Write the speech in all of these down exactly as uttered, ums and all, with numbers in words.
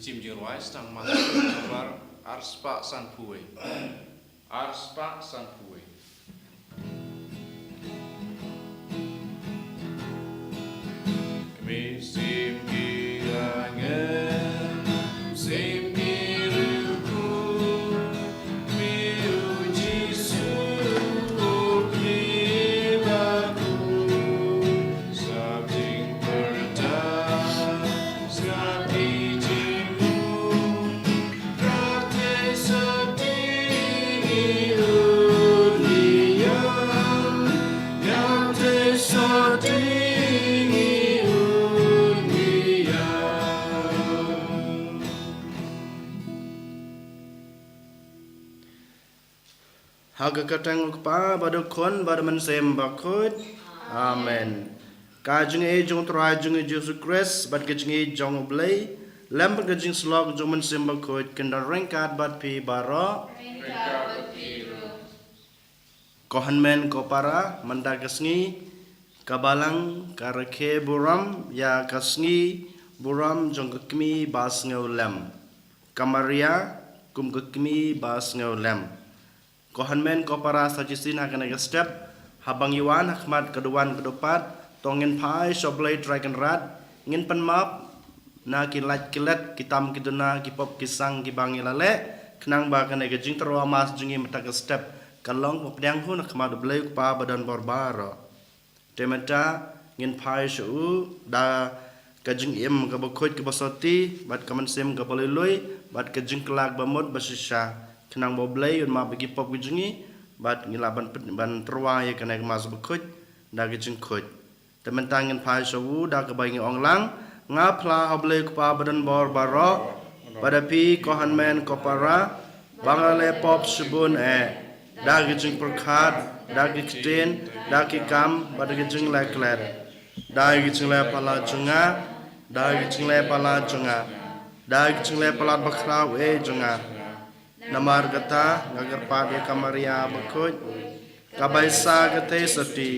Sim jingrwai sdang Matthew chapter ar spah sanphew wei. Ar spah sanphew wei. Kmie sim ki angel, sim ki riewkhuid, kmie u Jisu, u kmie bakhuid, sngap jingpyrta, sngap ki jingmut, Ha ka kyrteng u Kpa, bad u Khun, bad u Mynsiem Bakhuid. Amen. Ka jingïeit jong u Trai jong ngi Jisu Khrist, bad ka jingïeit jong u Blei, lem bad ka jingsyllok jong u Mynsiem Bakhuid, kin don ryngkat bad phi baroh. Ryngkat bad phi ruh. Ko hynmen ko para, mynta ka sngi, ka Balang, ka rakhe burom, ïa ka sngi, burom jong ka kmie ba sngewlem. Ka Maria, kum ka kmie ba sngewlem. Ko hynmen ko para sa shisien ha kane ka step, haba ngi wan ha khmat ka duwan ka dupat, to ngin phai sha u Blei Trai Kynrad, ngin pynmap, na ki lait ki let, ki tam ki duna, ki pop ki sang, kiba ngi la leh, khnang ba kane ka jingtyrwa mass jong ngi mynta ka step, kan long ba pdiang hun ha khmat u Blei u Kpa ba don bor baroh. Te mynta, ngin phai sha u, da ka jingim kaba khuid kaba soti, bad ka mynsiem kaba lui lui, bad ka jingkylla ba mut ba shisha, khnang ba u Blei un map ïa ki pop ki jong ngi, bad ngi lah ban pyn-, ban tyrwa ïa kane ka mass bakhuid, da ka jingkhuid. Te mynta ngin phai sha u, da kaba ngi ong lang, nga phla ha u Blei u Kpa ba don bor baroh, bad ha phi ko hynmen ko para, ba nga la leh pop shibun eh, da ki jingpyrkhat, da ki ktien, da ki kam, bad da ki jingleh klet. Da ki jingleh palat jong nga, da ki jingleh palat jong nga, da ki jingleh palat bakhraw eh jong nga. Namar kata, nga kyrpad ïa ka Maria bakhuid, kaba isa ka theisotti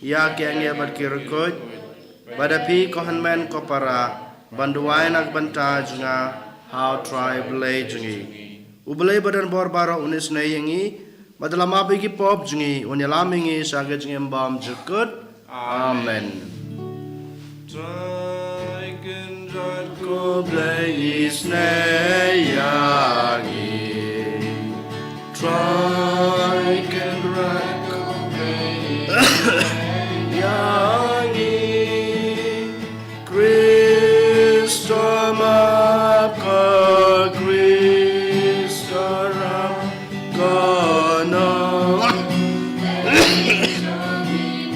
ïa ki angel bad ki riewkhuid, bad ha phi ko hynmen ko para, ban duwai na ka bynta jong nga ha u Trai Blei jong ngi. U Blei ba don bor baroh un isynei ïa ngi, bad un la map ïa ki pop jong ngi, un ïalam ïa ngi sha ka jingim bymjukut. Amen. Trai Kynrad ko Blei isynei ïa ngi. Trai Kynrad ko Blei isynei ïa ngi. Khrist to map ko, Khrist to ram ko, nong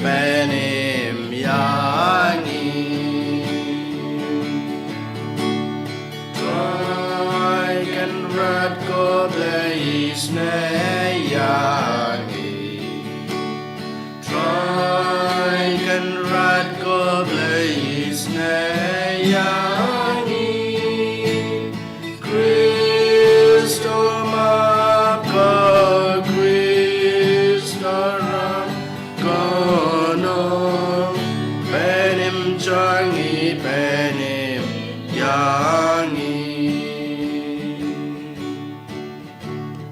pynim ïa ngi. Trai Kynrad ko Blei isynei ïa ngi. Trai Kynrad ko Blei isynei ïa ngi. Khrist to map ko, Khrist to ram ko, nong pynim jong ngi, pynim ïa ngi.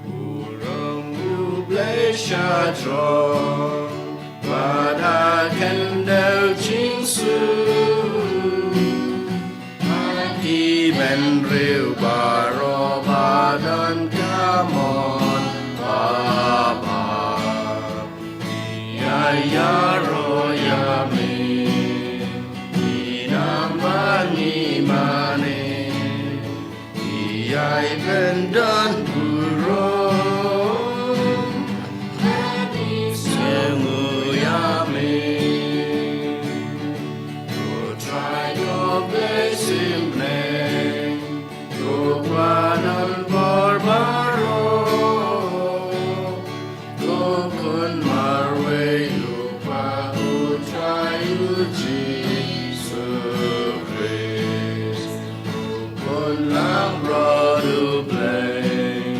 U rong U Blei sha jrong, bad ha khyndew jingsuk. Ha ki bynriew baroh ba don ka mon babha, ngi ïaroh ïa me, ngi nang ban ngi mane. Ïai pyndon burom, sngewnguh ïa me. Ko Trai ko Blei symbai, ko Kpa don bor baroh. Ko Khun marwei U Kpa, U Trai U Jisu Khrist. U Khun langbrot U Blei,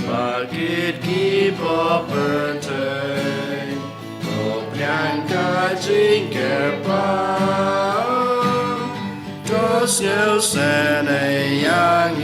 ba kit ki pop pyrthei. To pdiang ka jingkyrpad, to sngewsynei ïa ngi.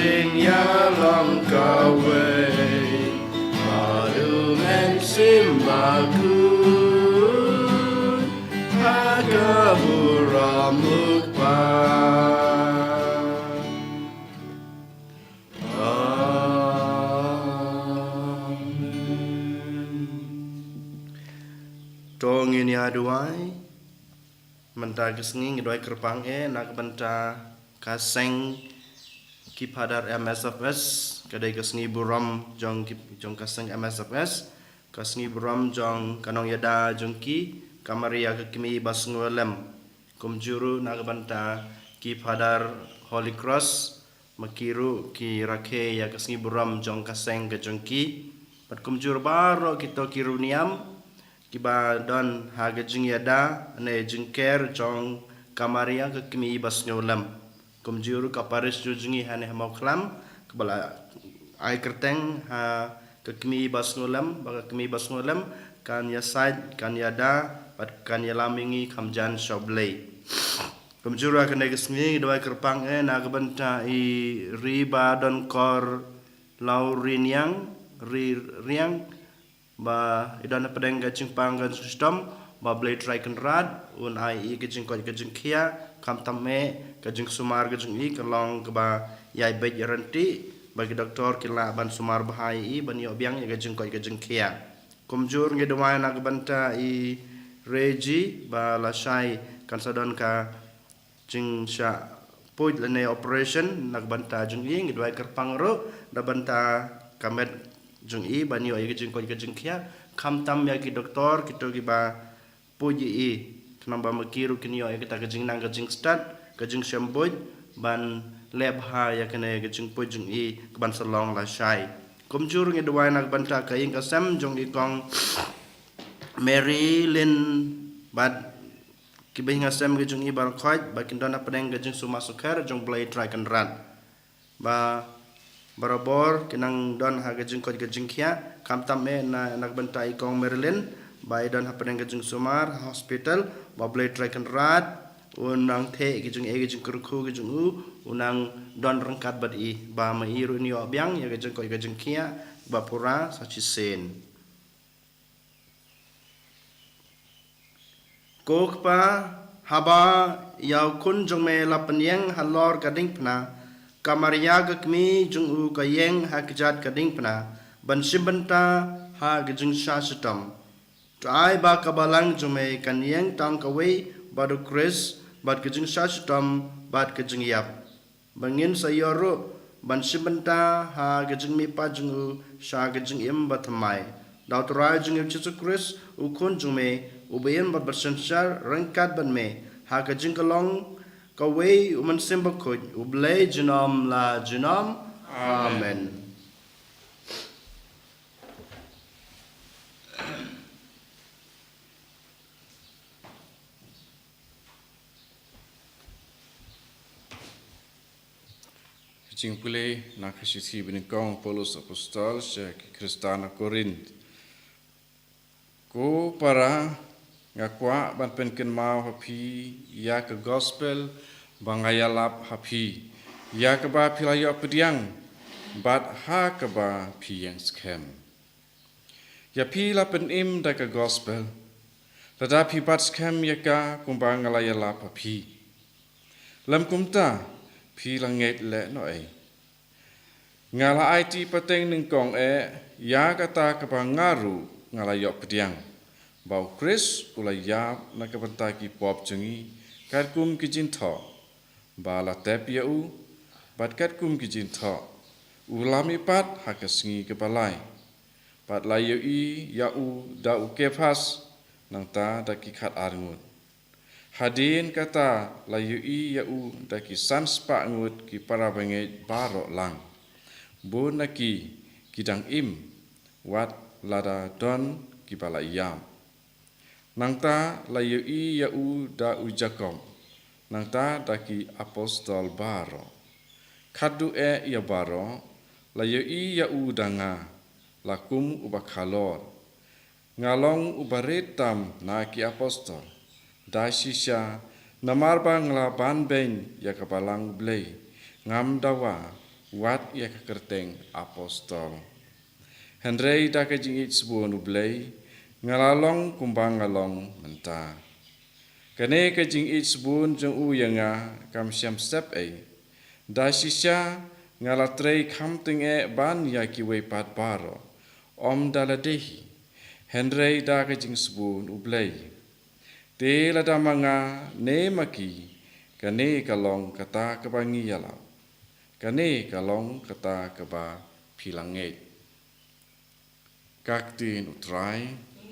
Ïa long kawei, ba u mynsiem bakhuid ha ka burom u Kpa. Amen. To ngin ïa duwai. Mynta ka sngi ngi duwai kyrpang eh na ka bynta ka seng ki Phadar M S F S, ka dei ka sngi burom jong ki, jong ka seng M S F S, ka sngi burom jong ka nongïada jong ki, ka Maria ka kmie ba sngewlem. Kumjuh ruh na ka bynta ki Phadar Holy Cross, ma ki ruh ki rakhe ïa ka sngi burom jong ka seng ka jong ki. Bad kumjuh baroh kito ki riewniam kiba don ha ka jingïada ne jingker jong ka Maria ka kmie ba sngewlem. Kumjuh ruh ka parish jong ngi hangne ha Mawkhlam, kaba la ai kyrteng ha ka kmie ba sngewlem, ba ka kmie ba sngewlem kan ïasaid, kan ïada, bad kan ïalam ïa ngi kham jan sha U Blei. Kumjuh ruh ha kane ka sngi ngi duwai kyrpang eh na ka bynta i Ri Badonkor Lauriniang, Ri Riang, ba i don hapdeng ka jingpang ka jingshitom, ba Blei Trai Kynrad un ai i ka jingkoit ka jingkhiah, khamtam eh ka jingsumar ka jong i kan long kaba ïai beit ïaryntih, ba ki doktor kin lah ban sumar bha ïa i ban ïoh biang ïa ka jingkoit ka jingkhiah. Kumjuh ngi duwai na ka bynta i Reji ba lashai kan sa don ka jingshah puid lane operation na ka bynta jong i, ngi duwai kyrpang ruh na ka bynta ka met jong i ban ïoh ïa ka jingkoit ka jingkhiah, khamtam ïa ki doktor kito kiba puid ïa i, khnang ba ma ki ruh kin ïoh ïa kata ka jingnang ka jingstad, ka jingshem buit ban leh bha ïa kane ka jingpuid jong i kaban sa long lashai. Kumjuh ruh ngi duwai na ka bynta ka ïing ka sem jong i kong Mary Lynn bad ki ba ïing ka sem ka jong i baroh khoit ba kin don hapdeng ka jingsumar sukher jong Blei Trai Kynrad. Ba barabor kin nang don ha ka jingkoit ka jingkhiah, khamtam eh na, na ka bynta i kong Mary Lynn ba i don hapdeng ka jingsumar ha hospital, ba Blei Trai Kynrad un nang theh ki jingeh ki jingkyrkhu ki jong u, un nang don ryngkat bad i, ba ma i ruh in ïoh biang ïa ka jingkoit ka jingkhiah ba pura sa shisien. Ko Kpa, haba ïa u khun jong me la pynïeng halor ka diengphna, ka Maria ka kmie jong u ka ïeng ha kjat ka diengphna ban shim bynta ha ka jingshah shitom. To ai ba ka balang jong me kan ïeng tang kawei bad u Khrist, bad ka jingshah shitom bad ka jingïap. Ba ngin sa ïoh ruh ban shim bynta ha ka jingmihpat jong u sha ka jingim bathymmai. Da u Trai jong ngi u Jisu Khrist, u Khun jong me, uba im bad ba synshar ryngkat bad me ha ka jingïalong kawei u Mynsiem Bakhuid, U Blei junom la junom. Amen. Amen. Ka jingpule na ka shithi ba nyngkong u Paulus Apostol sha ki Khristan ha Korinth. Ko para, nga kwah ban pynkynmaw ha phi ïa ka gospel ba nga ïalap ha phi, ïa kaba phi la ïoh pdiang bad ha kaba phi ïeng skhem. Ïa phi la pynim da ka gospel, lada phi bat skhem ïa ka kumba nga la ïalap ha phi. Lym kumta, phi la ngeit lehnohei. Nga la aiti pateng nyngkong eh ïa kata kaba nga ruh nga la ïoh pdiang, ba u Khrist u la ïap na ka bynta ki pop jong ngi katkum ki jingthoh, ba la tep ïa u, bad katkum ki jingthoh u la mihpat ha ka sngi kaba lai. Bad la ïohi ïa u da u Kephas, nangta da ki khatar ngut. Hadien kata la ïohi ïa u da ki san spah ngut ki para bangeit baroh lang. Bun na ki ki dang im, wat lada don kiba la ïap. Nangta la ïohi ïa u da u Jakob, nangta da ki apostol baroh. Khadduh eh ïa baroh, la ïohi ïa u da nga, la kum uba khalor. Nga long uba rit tam na ki apostol. Da shisha, namar ba nga la banbeiñ ïa ka balang U Blei, ngam dawa wat ïa ka kyrteng apostol. Hynrei da ka jingïeit sbun U Blei, nga la long kumba nga long mynta. Kane ka jingïeit sbun jong u ïa nga kam shym sep ei. Da shisha nga la trei kham tyngeh ban ïa kiwei pat baroh, ym da lade hi, hynrei da ka jingsbun U Blei. Te lada ma nga ne ma ki, kane ka long kata kaba ngi ïalap. Kane ka long kata kaba phi la ngeit. Ka ktien U Trai.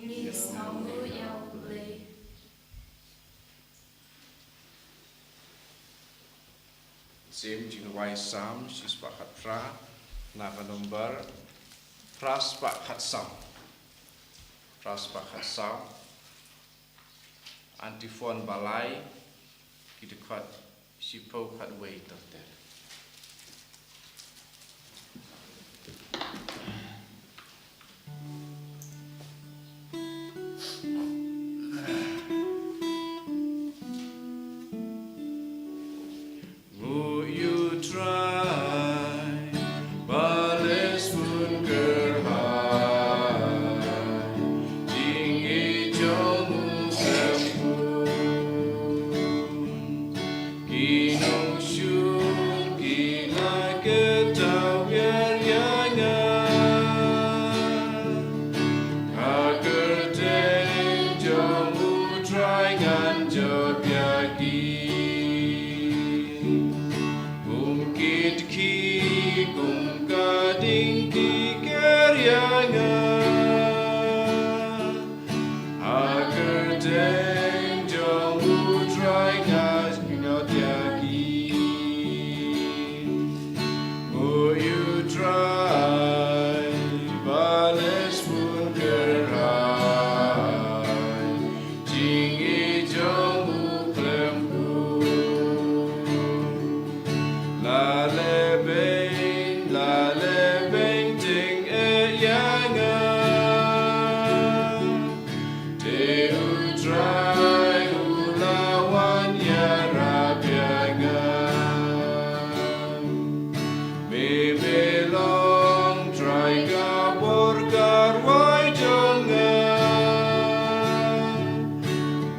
Ngi sngewnguh ïa U Blei. Sim jingrwai Salm shispah khatphra, na ka number phraspah khatsaw. Phraspah khatsaw. Antiphon ba lai, ki dkhot shiphew khatwei ter ter. Nguh ïa U Trai, ba leh sbun kyrhai, jingïeit jong u khlem khun. Ki nongshun ki la kdew ïa nga. Ha kyrteng jong U Trai ngan jop ïa ki. Kum ki dkhih, kum ka ding ki ker ïa nga. Ha kyrteng jong U Trai nga jingïeit ïa ki. Nguh ïa U Trai, ba leh sbun kyrhai, jingïeit jong u khlem khun. La leh beiñ, la leh beiñ tyngeh ïa nga. Te U Trai u la wan ïarap ïa nga. Me, me long Trai ka bor ka rwai jong nga.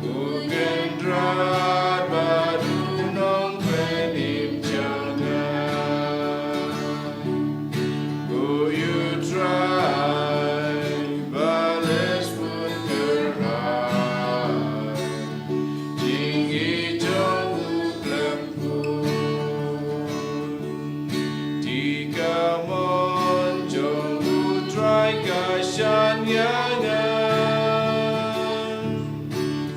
U kynrad bad u nongpynim jong nga. Nguh ïa U Trai, ba leh sbun kyrhai, jingïeit jong u khlem khun. Te ka mon jong U Trai ka shaniah ïa nga.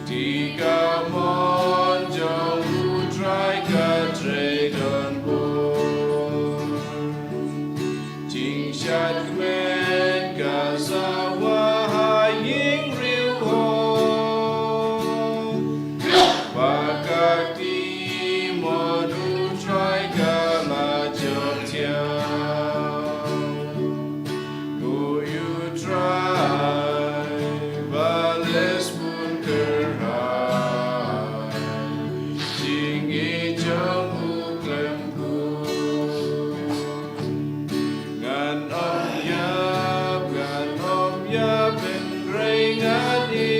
Te ka mon jong U Trai ka trei don bor. Jingshad kmen ka sawa ha ïing riewhok. Ba ka kti mon U Trai ka la jop thiaw. Nguh ïa U Trai, ba leh sbun kyrhai, jingïeit jong u khlem khun. Ngan ym ïap, ngan ym ïap, hynrei ngan im.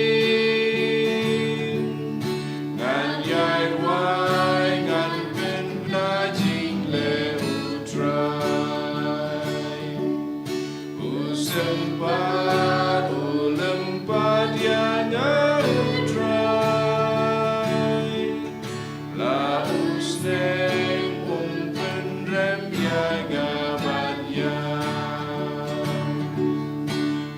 Ngan ïai rwai, ngan pynbna jingleh U Trai. U sympat, u lympat ïa nga U Trai. La u sneng, um pynrem ïa nga ban ïap.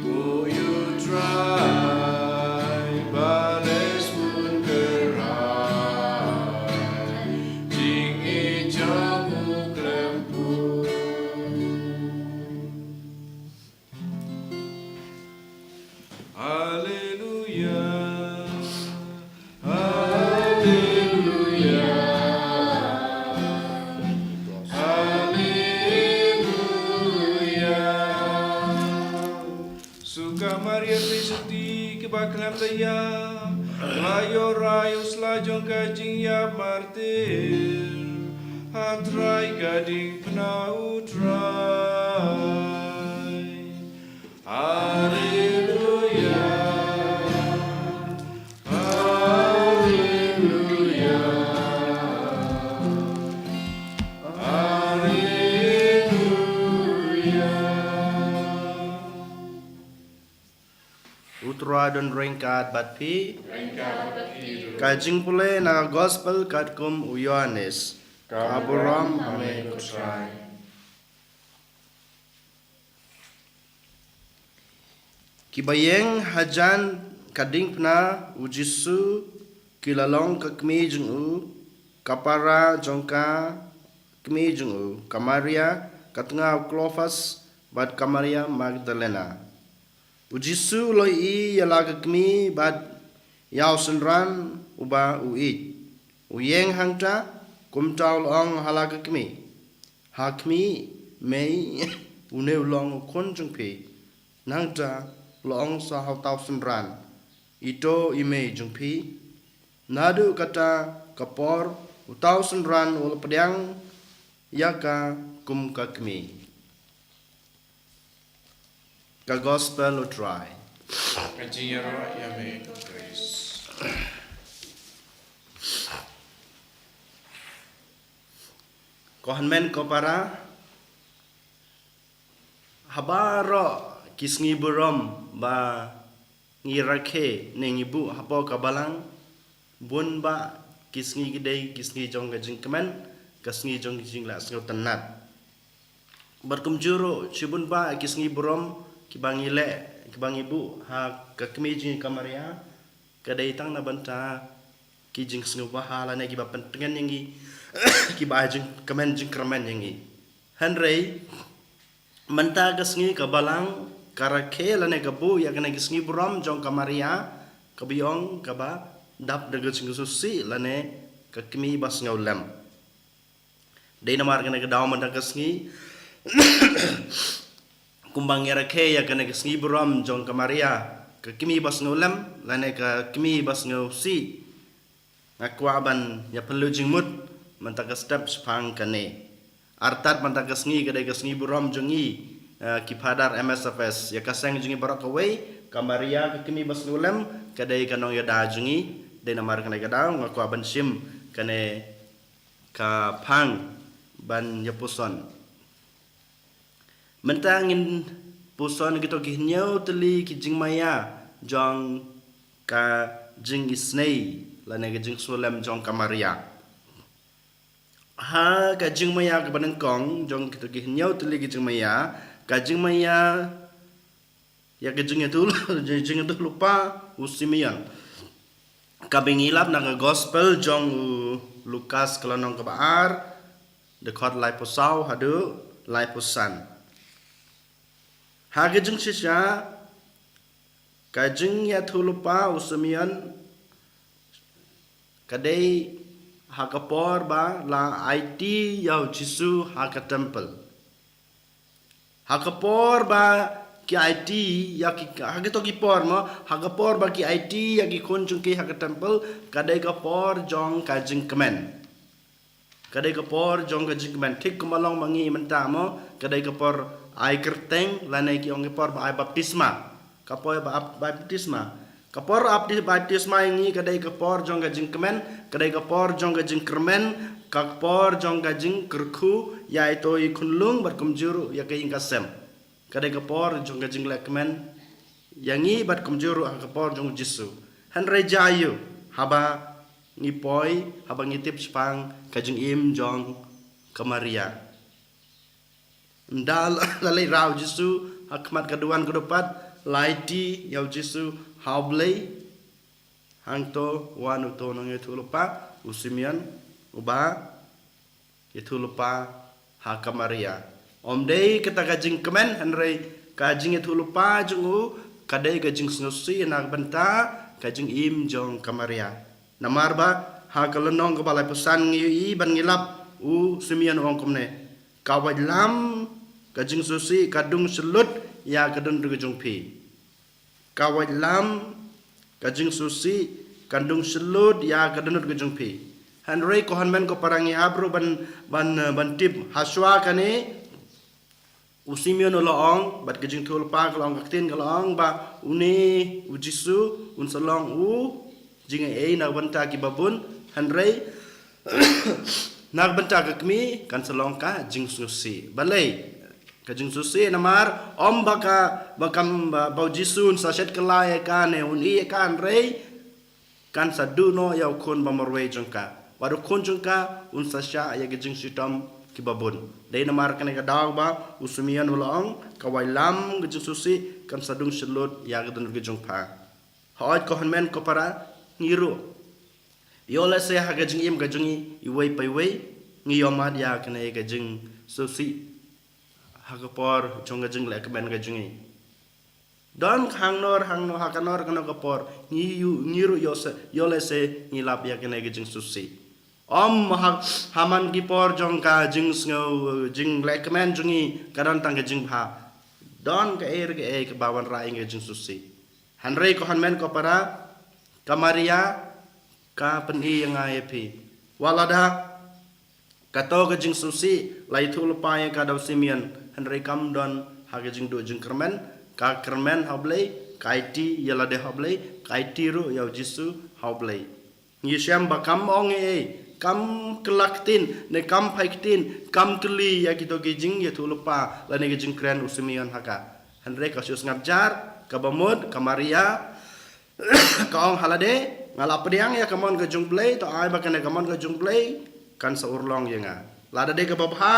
Nguh ïa U Trai, ba leh sbun kyrhai, jingïeit jong u khlem khun. Haleluya. Haleluya. Haleluya. Suk ka Maria Trikity kaba khlem da ïap, ba ïoh rai ïa u sla jong ka jingïap martir. Trai ka diengphna U Trai. Haleluya. Haleluya. Haleluya. U Trai don ryngkat bad phi. Ka jingpule na ka gospel katkum u Ïoannis. Ka burom ha me ko Trai. Kiba ïeng hajan ka diengphna U Jisu ki la long ka kmie jong u, ka para jong ka kmie jong u, ka Maria ka tnga u Klopas bad ka Maria Magdalena. U Jisu u la ïohi ïa la ka kmie bad ïa u synran uba u ïeit. U ïeng hangta, kumta u la ong ha la ka kmie, ha kmie, mei, une u long u khun jong phi. Nangta u la ong sa ha uta u synran, ito i mei jong phi. Naduh kata ka por uta u synran u la pdiang ïa ka kum ka kmie. Ka gospel U Trai. Ka jingïaroh ïa me ko Khrist. Ko hynmen ko para, ha baroh ki sngi burom ba ngi rakhe ne ngi buh hapoh ka balang, bun bah ki sngi ki dei ki sngi jong ka jingkmen, ka sngi jong ka jingleh sngewtynnat. Bad kumjuh ruh shibun bah ki sngi burom kiba ngi leh, kiba ngi buh ha ka kmie jong ngi ka Maria, ka dei tang na bynta ki jingsngewbha lane kiba pyntngen ïa ngi, kiba ai jingkmen jingkyrmen ïa ngi. Hynrei mynta ka sngi ka balang ka rakhe lane ka buh ïa kane ka sngi burom jong ka Maria, kaba ïong kaba dap da ka jingsngewsih lane ka kmie ba sngewlem. Dei namar kane ka daw mynta ka sngi, kumba ngi rakhe ïa kane ka sngi burom jong ka Maria, ka kmie ba sngewlem lane ka kmie ba sngewsih, nga kwah ban ïa pynlut jingmut mynta ka step shaphang kane. Artat mynta ka sngi ka dei ka sngi burom jong ngi, eh, ki Phadar M S F S, ïa ka seng jong ngi baroh kawei, ka Maria ka kmie ba sngewlem ka dei ka nongïada jong ngi. Dei namar kane ka daw nga kwah ban shim kane ka phang ban ïa puson. Mynta ngin puson kito ki hynñiew tylli ki jingmaïa jong ka jingisynei lane ka jingsngewlem jong ka Maria. Ha ka jingmaïa kaba nyngkong jong kito ki hynñiew tylli ki jingmaïa, ka jingmaïa ïa ka jingïathuh, jingïathuhlypa u Simeon. Kaba ngi lap na ka gospel jong u Lukas ka lynnong kaba ar, dkhot laiphew saw haduh laiphew san. Ha ka jingshisha, ka jingïathuhlypa u Simeon ka dei ha ka por ba la aiti ïa u Jisu ha ka temple. Ha ka por ba ki aiti ïa ki, ha kito ki por mo, ha ka por ba ki aiti ïa ki khun jong ki ha ka temple, ka dei ka por jong ka jingkmen. Ka dei ka por jong ka jingkmen. Thik kumba long ma ngi mynta mo, ka dei ka por ai kyrteng lane ki ong ka por ba ai baptisma. Ka por ba ap-, baptisma. Ka por ap di baptisma ïa ngi ka dei ka por jong ka jingkmen, ka dei ka por jong ka jingkyrmen, ka por jong ka jingkyrkhu ïa ito i khunlung bad kumjuh ruh ïa ka ïing ka sem. Ka dei ka por jong ka jingleh kmen ïa ngi bad kumjuh ruh ha ka por jong u Jisu. Hynrei jia ïa u, haba ngi poi, haba ngi tip shaphang ka jingim jong ka Maria. Ynda la leit rah u Jisu ha khmat ka duwan ka dupat, la aiti ïa u Jisu ha U Blei. Hangto wan uto u nongïathuhlypa u Simeon uba ïathuhlypa ha ka Maria. Ym dei kata ka jingkmen, hynrei ka jingïathuhlypa jong u ka dei ka jingsngewsih na ka bynta ka jingim jong ka Maria. Namar ba ha ka lynnong kaba laiphew san ngi ïohi ban ngi lap u Simeon u ong kumne, ka waitlam ka jingsngewsih ka dung shlut ïa ka dohnud ka jong phi. Ka waitlam ka jingsngewsih ka dung shlut ïa ka dohnud ka jong phi. Hynrei ko hynmen ko para, ngi hap ruh ban, ban, eh, ban tip, hashwa kane, u Simeon u la ong, bad ka jingïathuhlypa ka la ong, ka ktien ka la ong ba une u Jisu un sa long u jingaiei na ka bynta kiba bun, hynrei na ka bynta ka kmie kan sa long ka jingsngewsih. Balei ka jingsngewsih? Namar ym ba ka, ba kam, ba, ba u Jisu un sa shet kylla ïa ka ne un ïeh ïa ka, hynrei kan sa duh noh ïa u khun ba marwei jong ka. Bad u khun jong ka un sa shah ïa ka jingshitom kiba bun. Dei namar kane ka daw ba u Simeon u la ong, ka wailam ka jingsngewsih kan sa dung shyllut ïa ka dohnud ka jong pha. Hooid ko hynmen ko para, ngi ruh, ïoh lehse ha ka jingim ka jong ngi iwei pa iwei, ngi ïohmad ïa kane ka jingsngewsih ha ka por jong ka jingleh kmen ka jong ngi. Don hangno hangno, ha kano kano ka por, ngi ïoh, ngi ruh ïoh se, ïoh lehse ngi lap ïa kane ka jingsngewsih. Ym ha, ha man ki por jong ka jingsngew, jingleh kmen jong ngi ka don tang ka jingbha. Don kaei re kaei kaba wanrah ïa ka jingsngewsih. Hynrei ko hynmen ko para, ka Maria ka pyni ïa nga ïa phi, wat lada kato ka jingsngewsih la ïathuhlypa ïa ka da u Simeon, hynrei kam don ha ka jingduh jingkyrmen, ka kyrmen ha U Blei, ka aiti ïa lade ha U Blei, ka aiti ruh ïa u Jisu ha U Blei. Ngi shem ba kam ong ei ei, kam kylla ktien ne kam phai ktien, kam kylli ïa kito ki jingïathuhlypa lane ki jingkren u Simeon ha ka. Hynrei ka shu sngap jar, kaba mut ka Maria ka ong ha lade, nga la pdiang ïa ka mon ka jong U Blei, to ai ba kane ka mon ka jong U Blei kan sa urlong ïa nga. Lada dei kaba bha,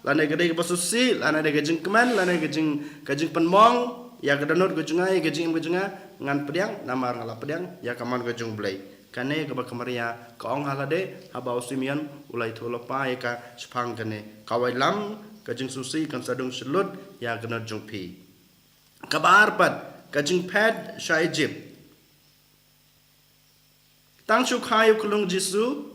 lane ka dei kaba sngewsih, lane dei ka jingkmen, lane ka jing, ka jingpynmong ïa ka dohnud ka jong nga, ïa ka jingim ka jong nga, ngan pdiang, namar nga la pdiang ïa ka mon ka jong U Blei. Kane kaba ka Maria ka ong ha lade, haba u Simeon u la ïathuhlypa ïa ka shaphang kane, ka wailam ka jingsngewsih kan sa dung shyllut ïa ka dohnud jong phi. Kaba ar pat, ka jingphet sha Egypt. Tang shu kha ïa u khunlung Jisu,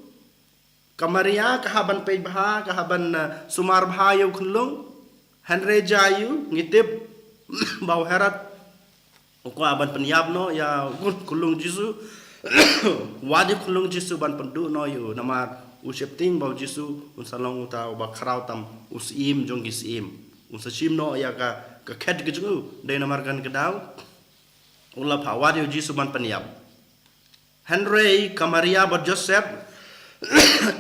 ka Maria ka hap ban peit bha, ka hap ban, eh, sumar bha ïa u khunlung. Hynrei jia ïa u, ngi tip ba u Herod u kwah ban pynïap noh ïa u khunlung Jisu. Wat ïa u khunlung Jisu ban pynduh noh ïa u, namar u sheptieng ba u Jisu un sa long uta uba khraw tam, u Syiem jong ki syiem. Un sa shim noh ïa ka, ka khet ka jong u. Dei namar kane ka daw u la phah wad ïa u Jisu ban pynïap. Hynrei ka Maria bad Joseph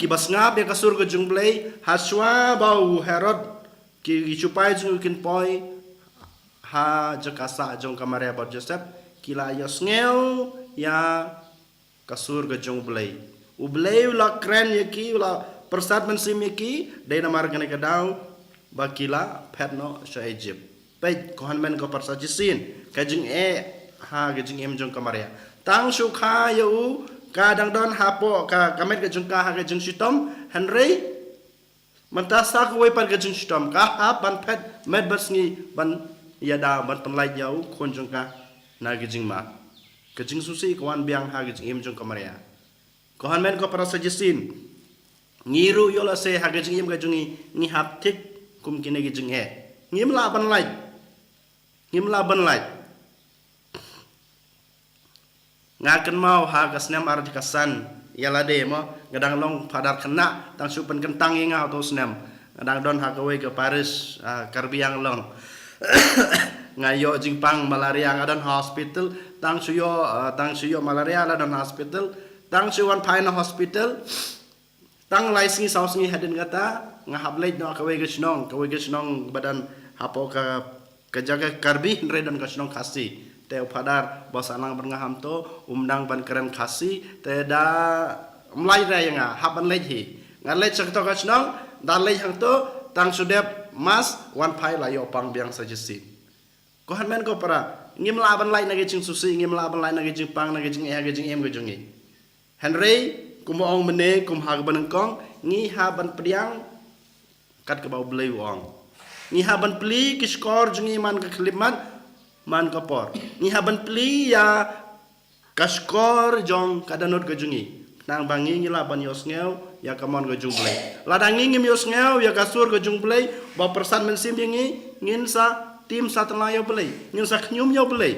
kiba sngap ïa ka sur ka jong U Blei, hashwa ba u Herod, ki, ki sipai jong u kin poi ha jaka sah jong ka Maria bad Joseph, ki la ïohsngew ïa ka sur ka jong U Blei. U Blei u la kren ïa ki, u la pyrsad mynsiem ïa ki, dei namar kane ka daw ba ki la phet noh sha Egypt. Peit ko hynmen ko para, sa shisien ka jingeh ha ka jingim jong ka Maria. Tang shu kha ïa u, ka dang don hapoh ka, ka met ka jong ka ha ka jingshitom, hynrei mynta sa kawei pat ka jingshitom, ka hap ban phet met bad sngi ban ïada, ban pynlait ïa u khun jong ka na ka jingma. Ka jingsngewsih ka wan biang ha ka jingim jong ka Maria. Ko hynmen ko para, sa shisien ngi ruh ïoh lehse ha ka jingim ka jong ngi, ngi hap thik kum kine ki jingeh. Ngim lah ban lait. Ngim lah ban lait. Nga kynmaw ha ka snem ar hajar khatsan ïa lade mo, nga dang long phadar khynnah, tang shu pynkyntang ïa nga ha uto u snem. Nga dang don ha kawei ka parish, ah, Karbi Anglong. Nga ïoh jingpang malaria, nga don ha hospital, tang shu ïoh, ah, tang shu ïoh malaria la don ha hospital, tang shu wan phai na hospital. Tang lai sngi saw sngi hadien kata, nga hap leit noh kawei ka shnong, kawei ka shnong ba don hapoh ka, ka jaka Karbi, hynrei don ka shnong Khasi. Te u phadar ba sah lang bad nga hamto, um dang ban kren Khasi, te da ym lait re ïa nga, hap ban leit hi. Nga leit sha kato ka shnong, da leit hangto, tang shu dep mass, wan phai la ïoh pang biang sa shisien. Ko hynmen ko para, ngim lah ban lait na ka jingsngewsih, ngim lah ban lait na ka jingpang, na ka jingeh, ka jingim ka jong ngi. Hynrei kumba ong mynne, kum ha kaba nyngkong, ngi hap ban pdiang kat kaba U Blei u ong. Ngi hap ban plie ki shkor jong ngi man ka khyllipmat, man ka por. Ngi hap ban plie ïa ka shkor jong ka dohnud ka jong ngi, khnang ba ngi, ngi lah ban ïohsngew ïa ka mon ka jong U Blei. Lada ngi ngim ïohsngew ïa ka sur ka jong U Blei ba pyrsad mynsiem ïa ngi, ngin sa tim satia ïa U Blei, ngin sa khñium ïa U Blei.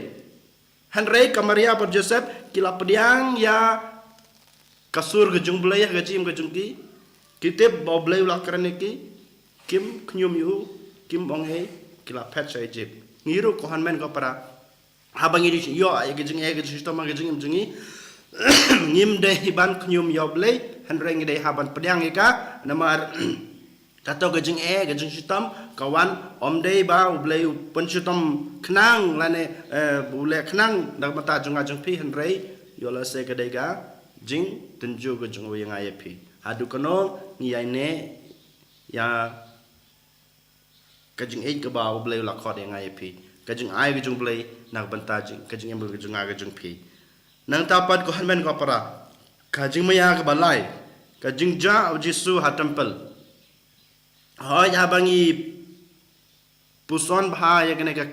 Hynrei ka Maria bad Joseph ki la pdiang ïa ka sur ka jong U Blei ha ka jingim ka jong ki. Ki tip ba U Blei u la kren ïa ki. Kim khñium ïa u, kim ong ei, ki la phet sha Ijipt. Ngi ruh ko hynmen ko para, haba ngi ïoh ïa ka jingeh ka jingshitom ha ka jingim jong ngi, ngim dei hi ban khñium ïa U Blei, hynrei ngi dei hi ban pdiang ïa ka. Namar kato ka jingeh ka jingshitom ka wan, ym dei ba U Blei u pynshitom khnang lane, eh, u leh khnang na ka bynta jong nga jong phi, hynrei ïoh lehse ka dei ka jingtynjuh ka jong u ïa nga ïa phi. Haduh kano ngi ïaineh ïa ka jingïeit kaba U Blei u la khot ïa nga ïa phi, ka jingai ka jong U Blei na ka bynta jing, ka jingim ka jong nga ka jong phi. Nangta pat ko hynmen ko para, ka jingmaïa kaba lai, ka jingjah U Jisu ha templ. Hooid, haba ngi puson bha ïa kane ka,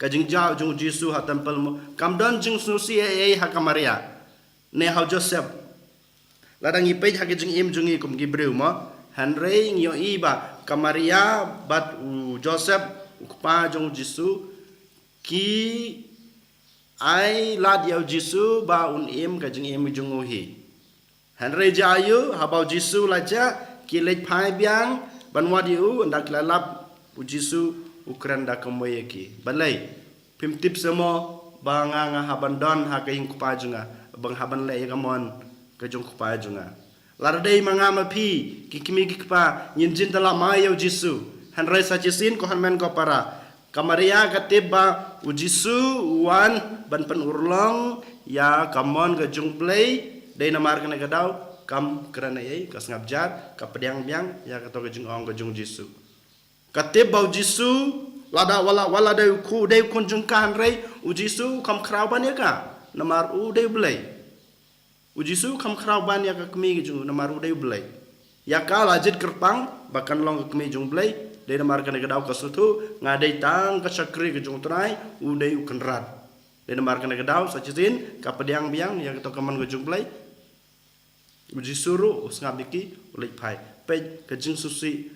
ka jingjah jong U Jisu ha templ mo, kam don jingsngewsih ei ei ha ka Maria ne ha u Joseph. Lada ngi peit ha ka jingim jong ngi kum ki briew mo, hynrei ngi ïohi ba ka Maria bad u Joseph, u kpa jong U Jisu, ki ai lad ïa U Jisu ba un im ka jingim jong u hi. Hynrei jia aïu, haba U Jisu la jah, ki leit phai biang ban wad ïa u, ynda ki la lap, U Jisu u kren da ka mui ïa ki. Balei? Phim tip seh mo ba nga, nga hap ban don ha ka ïing u Kpa jong nga, ba nga hap ban leh ïa ka mon ka jong u Kpa jong nga. Lada dei ma nga ma phi, ki kmie ki kpa, ngin jin da la mai ïa U Jisu. Hynrei sa shisien ko hynmen ko para, ka Maria ka tip ba U Jisu u wan ban pynurlong ïa ka mon ka jong U Blei. Dei namar kane ka daw kam kren ei ei, ka sngap jar, ka pdiang biang ïa kato ka jingong ka jong U Jisu. Ka tip ba U Jisu, lada wat la, wat la dei u khun, dei u khun jong ka, hynrei U Jisu kam khraw ban ïa ka, namar u dei U Blei. U Jisu kam khraw ban ïa ka kmie ka jong u, namar u dei U Blei. Ïa ka la jied kyrpang ba kan long ka kmie jong U Blei. Dei namar kane ka daw ka sngewthuh, nga dei tang ka shakri ka jong U Trai, u dei U Kynrad. Dei namar kane ka daw sa shisien ka pdiang biang ïa kato ka mon ka jong U Blei. U Jisu ruh u sngap ïa ki, u leit phai. Peit ka jingsngewsih,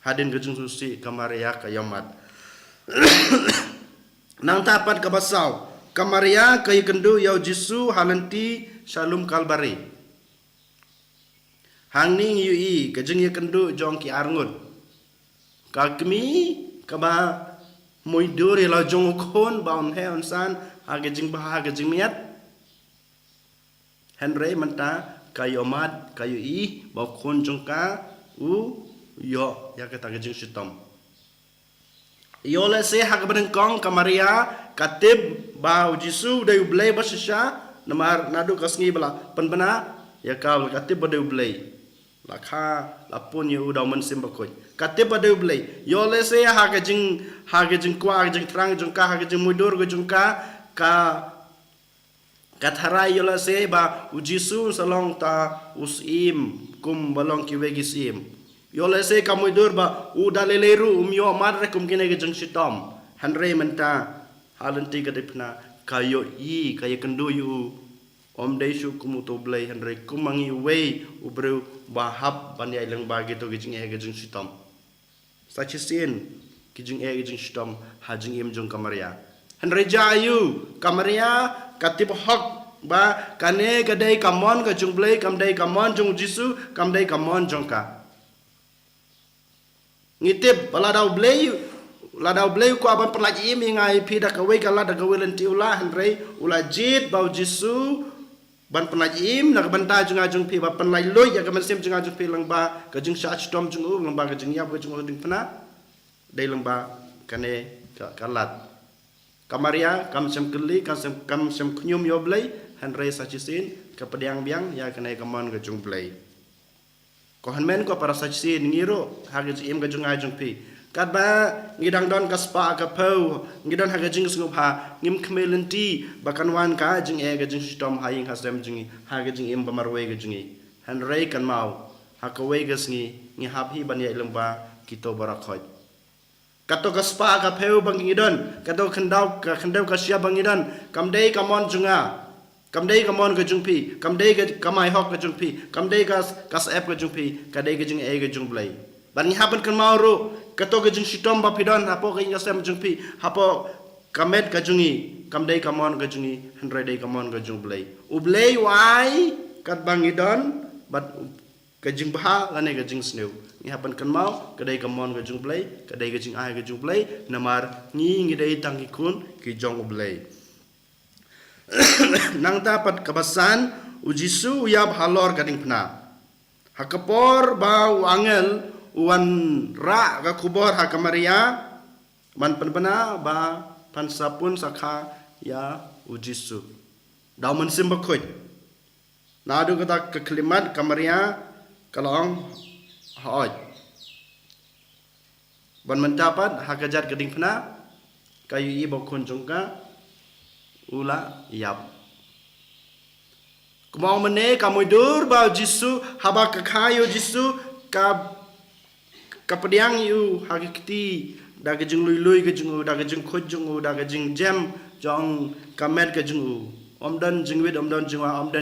hadien ka jingsngewsih ka Maria ka ïohmad. Nangta pat kaba saw, ka Maria ka ïakynduh ïa U Jisu ha lynti sha lum Kalbari. Hangne ngi ïohi ka jingïakynduh jong ki arngut. Ka kmie kaba muidur ïa la jong u khun ba un heh un san ha ka jingbha ha ka jingmiat. Hynrei mynta ka ïohmad, ka ïohi ba u khun jong ka u ïoh ïa kata ka jingshitom. Ïoh lehse ha kaba nyngkong ka Maria ka tip ba U Jisu u dei U Blei ba shisha, namar naduh ka sngi ba la pynbna ïa ka, ka tip ba dei U Blei. La kha, la pun ïa u da U Mynsiem Bakhuid. Ka tip ba dei U Blei. Ïoh lehse ha ka jing, ha ka jingkwah, ha ka jingthrang jong ka, ha ka jingmuidur ka jong ka, ka ka tharai ïoh lehse ba U Jisu sa long ta u Syiem kum ba long kiwei ki syiem. Ïoh lehse ka muidur ba u da lei lei ruh um ïohmad re kum kine ki jingshitom. Hynrei mynta ha lynti ka dei phna ka ïohi, ka ïakynduh ïa u. Ym dei shuh kum uto U Blei, hynrei kum ma ngi, uwei u briew ba hap ban ïaid lyngba kito ki jingeh ki jingshitom. Sa shisien ki jingeh ki jingshitom ha jingim jong ka Maria. Hynrei jia aïu, ka Maria ka tip hok ba kane ka dei ka mon ka jong U Blei, kam dei ka mon jong U Jisu, kam dei ka mon jong ka. Ngi tip ba lada U Blei, lada U Blei u kwah ban pynlait im ïa nga ïa phi da kawei ka lad, da kawei lynti, u lah, hynrei u la jied ba U Jisu ban pynlait im na ka bynta jong nga jong phi, ban pynlait luid ïa ka mynsiem jong nga jong phi lyngba ka jingshah shitom jong u, lyngba ka jingïap ka jong u ha ding phna. Dei lyngba kane ka, ka lad. Ka Maria kam shym kylli, kam shym, kam shym khñium ïa U Blei, hynrei sa shisien ka pdiang biang ïa kane ka mon ka jong U Blei. Ko hynmen ko para, sa shisien ngi ruh ha ka jingim ka jong nga jong phi, katba ngi dang don ka spah ka phew, ngi don ha ka jingsngewbha, ngim khmih lynti ba kan wan ka jingeh ka jingshitom ha ïing ha sem jong ngi, ha ka jingim ba marwei ka jong ngi. Hynrei kynmaw, ha kawei ka sngi ngi hap hi ban ïaid lyngba kito baroh khoit. Kato ka spah ka phew ba ngi don, kato ka khyndew, ka khyndew ka shyiap ba ngi don, kam dei ka mon jong nga, kam dei ka mon ka jong phi, kam dei ka kamai hok ka jong phi, kam dei ka, ka syep ka jong phi, ka dei ka jingaiei ka jong U Blei. Bad ngi hap ban kynmaw ruh, kato ka jingshitom ba phi don hapoh ka ïing ka sem jong phi, hapoh ka met ka jong ngi, kam dei ka mon ka jong ngi, hynrei dei ka mon ka jong U Blei. U Blei u ai katba ngi don bad ka jingbha lane ka jingsniew. Ngi hap ban kynmaw ka dei ka mon ka jong U Blei, ka dei ka jingai ka jong U Blei, namar ngi ngi dei tang ki khun ki jong U Blei. Nangta pat kaba san, U Jisu u ïap halor ka diengphna. Ha ka por ba u angel u wanrah ka khubor ha ka Maria, man pynbna ba phan sa pun sa kha ïa U Jisu da U Mynsiem Bakhuid. Naduh kata ka khyllipmat ka Maria ka la ong, hooid. Ban mynta pat ha ka jait ka diengphna ka ïohi ba u khun jong ka u la ïap. Kumba ong mynne, ka mutdur ba U Jisu, haba ka kha ïa U Jisu, ka ka pdiang ïa u ha ka kti da ka jinglui lui ka jong u, da ka jingkhuid jong u, da ka jingjem jong ka met ka jong u. Ym don jingwit, ym don jingwa, ym don